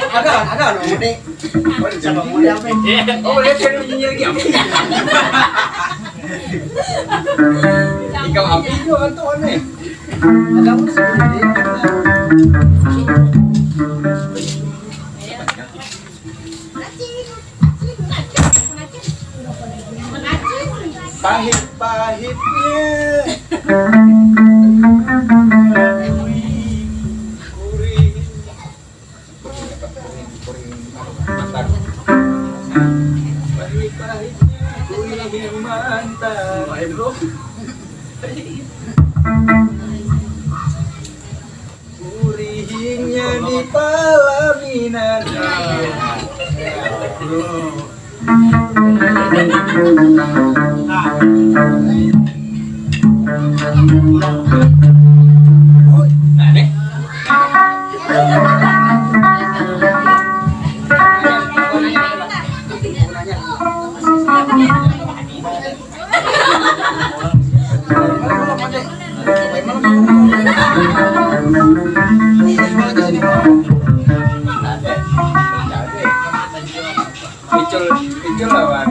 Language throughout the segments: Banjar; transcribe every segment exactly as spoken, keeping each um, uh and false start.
Ada, ada loh, ini. Oh, siapa mau diambil? Oh, lihat saya nyinyir lagi apa? Ikam ambil juga kan tuh aneh. Ada apa sih? Pahit-pahitnya. Gurih. Gurih, gurih, gurih mantan. Pahit-pahitnya gurih mantan. Gurihnya di palaminan. Picul, picul lawan.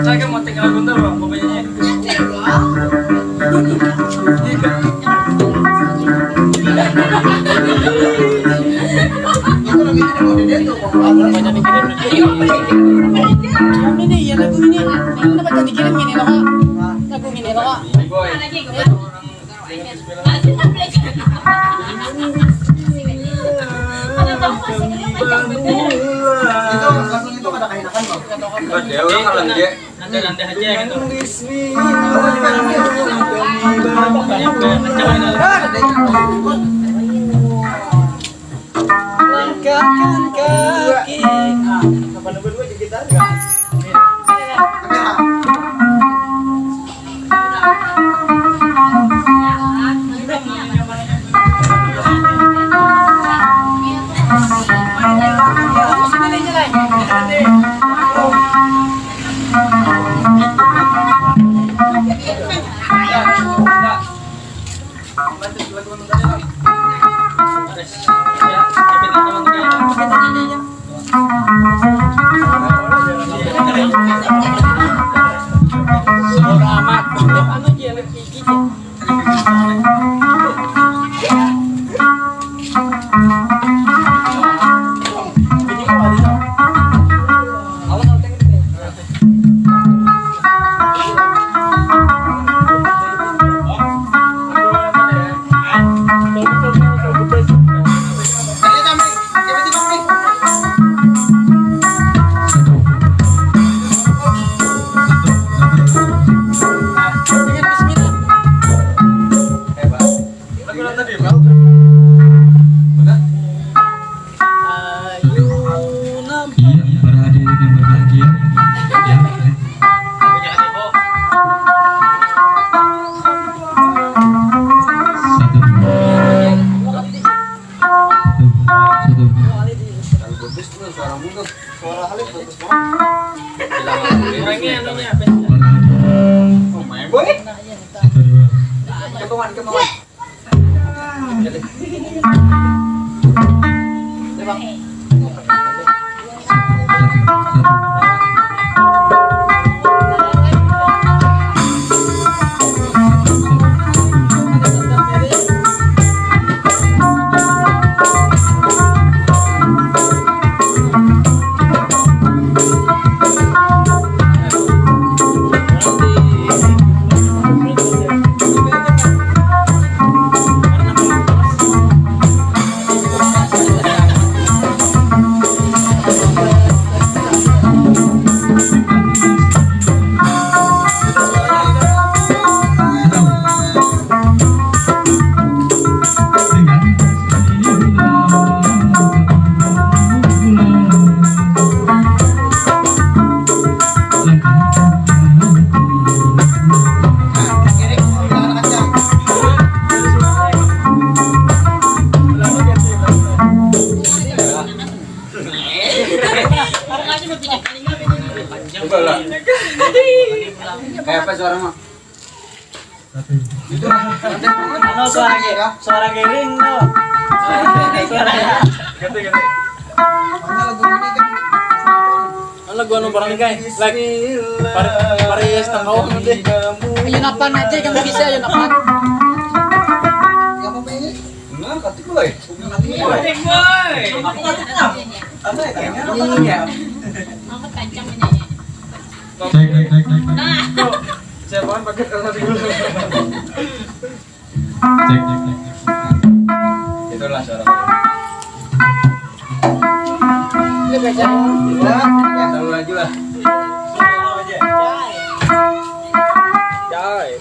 Saya mau tinggal bentar, Bang, pokoknya. Itu namanya mau dia tuh, mau apa? Kami nih, ya, lagu ini. Ini dapat dikirim gini loh, Kak. Lagu gini loh, Kak. Itu langsung itu kada kahilangan loh. Ada orang kalau dia. Nanti nanti aja gitu. Langkahkan kaki. Apa nomor dua di gitar? Iya, para hadirin yang berbahagia. Ya, ya. Satu, dua. Satu, satu. Bagus tuh suaramu tuh. Suara Halif bagus banget. Orangnya anunya apa sih? Para hadirin. Oh, main boy. Satu, dua. Ketuan, ketuan. Coba lah. Kayak apa suara mah? Anu, suara ge-, suara gering tuh. Suara, suara. Ganti, ganti. Mana lagu ini kan? Mana lagu anu barang ni, guys? Like, par-, parias tangkawang nanti. Ayo napan aja, kamu bisa, ayo napan. Kamu pengen? Nah, katik boy. Katik boy. Aku katik lah. Apa ya? Ini ya. Mamat kancang menyanyi. Cek, cek, cek, cek, cek. Nah. Saya banget pakai kalau dulu. Cek, cek, cek, cek. Itulah suara. Ini baca. Nah, tahu lagi lah. Jai.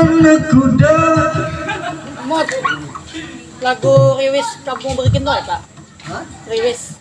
Anak kuda. Mot, lagu Riwis Kampung Bergin tuh apa? Riwis.